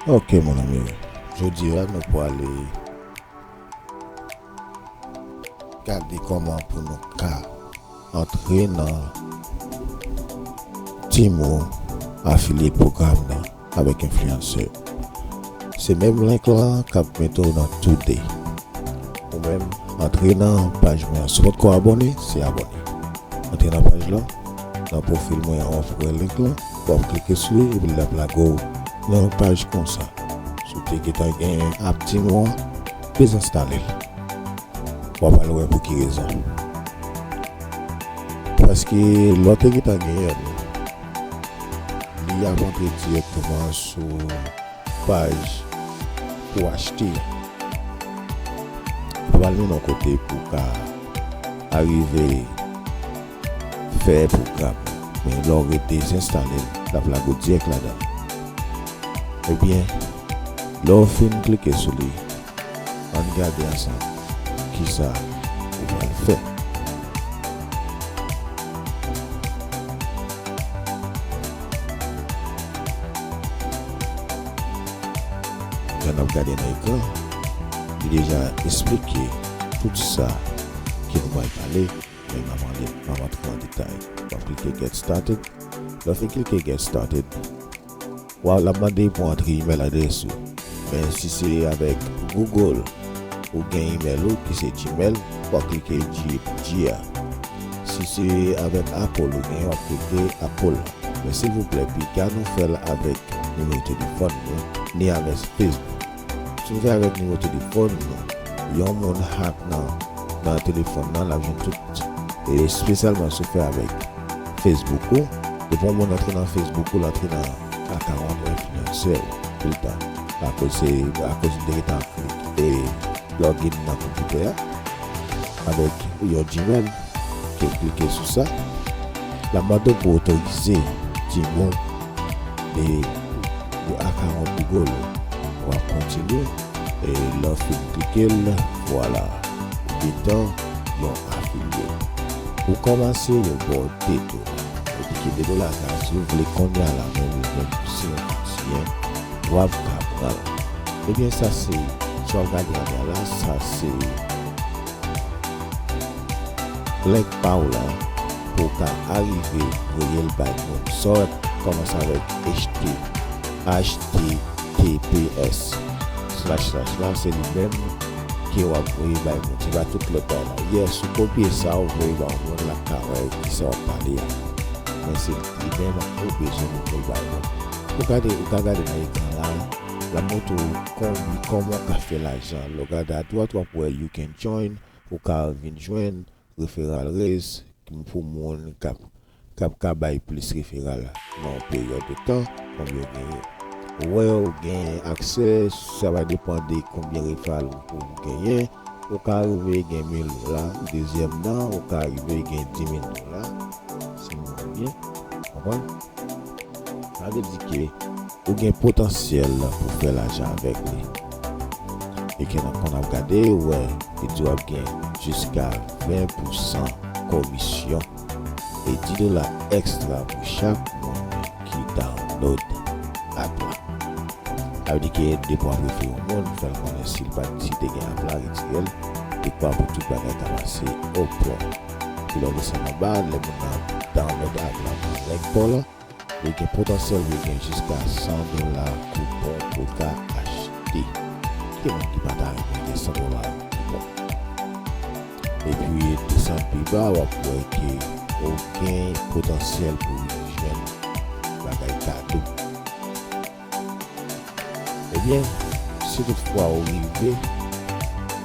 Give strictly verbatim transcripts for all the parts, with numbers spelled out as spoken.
Ok, mon ami. Jodi a, nou pwale gade kòman pou nou ka antre nan Teamwoo Affiliate Program nan avèk enfliyansè. Se menm link lan k ap mete w nan Today. Ou menm, antre nan paj mwen an. Si w potko abòne, se abòne. Antre nan paj lan, nan pwofil mwen an, w ap wè link lan, w ap klike sou li, epi l ap lage w nan yon paj konsa. Si w te gentan gen app Teamwoo an, dezenstale l. W ap al wè pou ki rezon. Paske lè w te gentan genyen l, li ap antre dirèkteman sou paj pou achte. Li pa al mennen w kote pou w ka arive fè pwogram. Men lè w ret dezenstale l, l ap lage w dirèk ladan l. Ebyen, lè w fin klike sou li, ann gade ansanm kisa ou pral fè. Jan n ap gade nan ekran, li deja esplike tout sa ke nou pral pale, men m ap antre, m ap antre an detay. W ap klike Get Started. Lè w fin klike Get Started, w a, l ap mande pou w antre email adrès ou. Men si se avèk Google, ou gen email ou ki se Gmail, w ap klike G, G a. Si se avèk Apple ou gen, w ap klike Apple. Men silvouplè, piga nou fè l avèk nimewo telefòn nou, ni avèk Facebook. Si nou fè avèk nimewo telefòn nou, yon moun hack nan, nan telefòn nan, l ap jwenn tout. E espesyalman si w fè avèk Facebook ou, depi yon moun antre nan Facebook ou, l antre nan akawont enfliyansè ou toultan. Akoz se, akoz m te gentan e, login nan konpitè a avèk yon Gmail, ke w klike sou sa, l ap mande w pou w otorize Teamwoo e, e akawont Google ou. W ap kontinye, e lè w fin klike l, vwala, ou gentan yon afilye. Pou kòmanse, yo ba w de dola. Epi ki de dola sa, si w vle kounye a la, menm, menm si w siyen, w ap ka pran l. Ebyen, sa se, sa w gade anlè la, sa se link pa w la, pou w ka arive voye l bay moun. Sa w wè kòmanse avèk H T, H T T P S, slash, slash la, se li menm ke w ap voye bay moun. Se pa tout lòt bagay la. Yes, ou kopye sa, ou voye bay moun, l ap ka wè kisa w ap pale a. Men se li menm ou bezwen pou voye bay moun. Ou gade, ou ka gade nan ekran la, l ap montre w konbi-, kòman w ka fè lajan. Lè w gade adwat, w ap wè You can join, ou ka vin jwenn, referral raise, pou moun k ap, k ap ka bay plis referral nan yon peryòd de tan, konbyen w genyen. Ou wè, ou genyen aksè, sa va depann de konbyen referral ou, ou genyen. Ou ka rive gen mil dola, dezyèm nan, ou ka rive gen di mil dola, si nou wè byen, konprann? Sa vle di ke ou gen potansyèl pou fè lajan avèk li. E ke nan, kon n ap gade, ou wè, li di w ap gen jiska ven pousan komisyon e di dola èkstra pou chak moun ki download app la. Sa vle di ke depi w ap refere yon moun, fè l konnen si l pa t, si te gen app la, retire l, dekwa pou tout bagay ka pase o pwen. Epi lè w desann anba, lè moun nan download app la nan link pa w la, li gen potansyèl pou l gen jiska san dola koupon pou l ka achte. Ki moun ki pa ta renmen gen san dola koupon? Epi desann pi ba, w ap wè ke ou gen potansyèl pou w jwenn bagay kado. Ebyen, si toutfwa ou rive,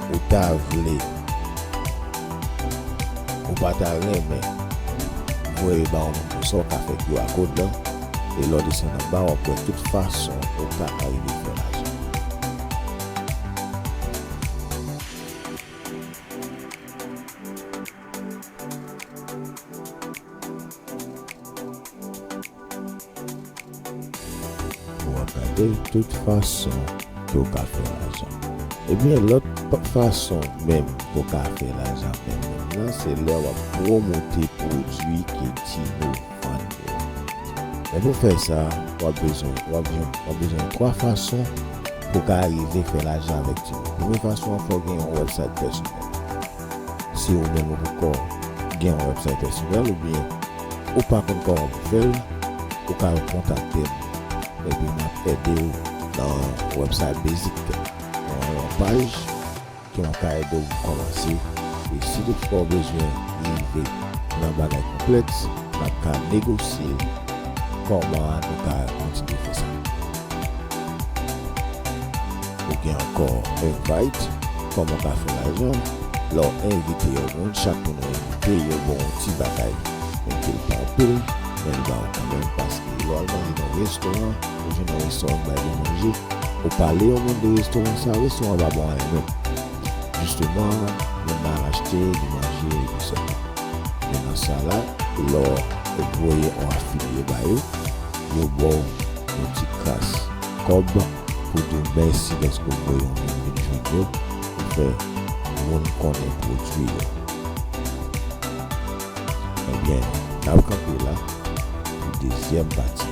ou ta vle, ou pa ta renmen voye ba yon moun konsa, ou ka fè Q R code lan, e lè w desann anba, w ap wè tout fason ou ka arive fè lajan. Pou w ap gade tout fason ke w ka fè lajan. Ebyen, lòt pa-, fason menm ke w ka fè lajan menm, menm nan, se lè w ap pwomote pwodui ke Teamwoo vann yo. Men pou fè sa, w ap bezwen, w ap jwenn, w ap bezwen twa fason pou w ka rive fè lajan avèk Temu. Premye fason an, fò w gen yon website pèsonèl. Si ou menm ou poko gen yon website pèsonèl oubyen ou pa konn kòman pou fè l, ou ka kontakte m. Epi m ap ede w nan website basic, yon, yon paj ke m ap ka ede w kòmanse. E si toutfwa w bezwen rive nan bagay konplèks, n ap ka negosye kòman nou ka kontinye fè sa. Ou gen ankò invite, kòman w ka fè lajan. Lè w envite yon moun, chak moun ou envite, yo ba w yon ti bagay. Menm ke l pa anpil, men li ba w kanmenm, paske lè w al manje nan yon restoran, ou jwenn yon restoran k bay bon manje, ou pale yon moun de restoran sa, restoran an pa ba w anyen menm. Jisteman, moun nan al achte, li manje, epi sèlman. Men nan sa la, lè w voye yon afilye ba yo, yo ba w yon ti kras kòb pou di w mèsi dèske w voye yon moun vin jwenn yo, pou fè moun konnen pwodui yo. Ebyen, n ap kanpe la pou dezyèm pati.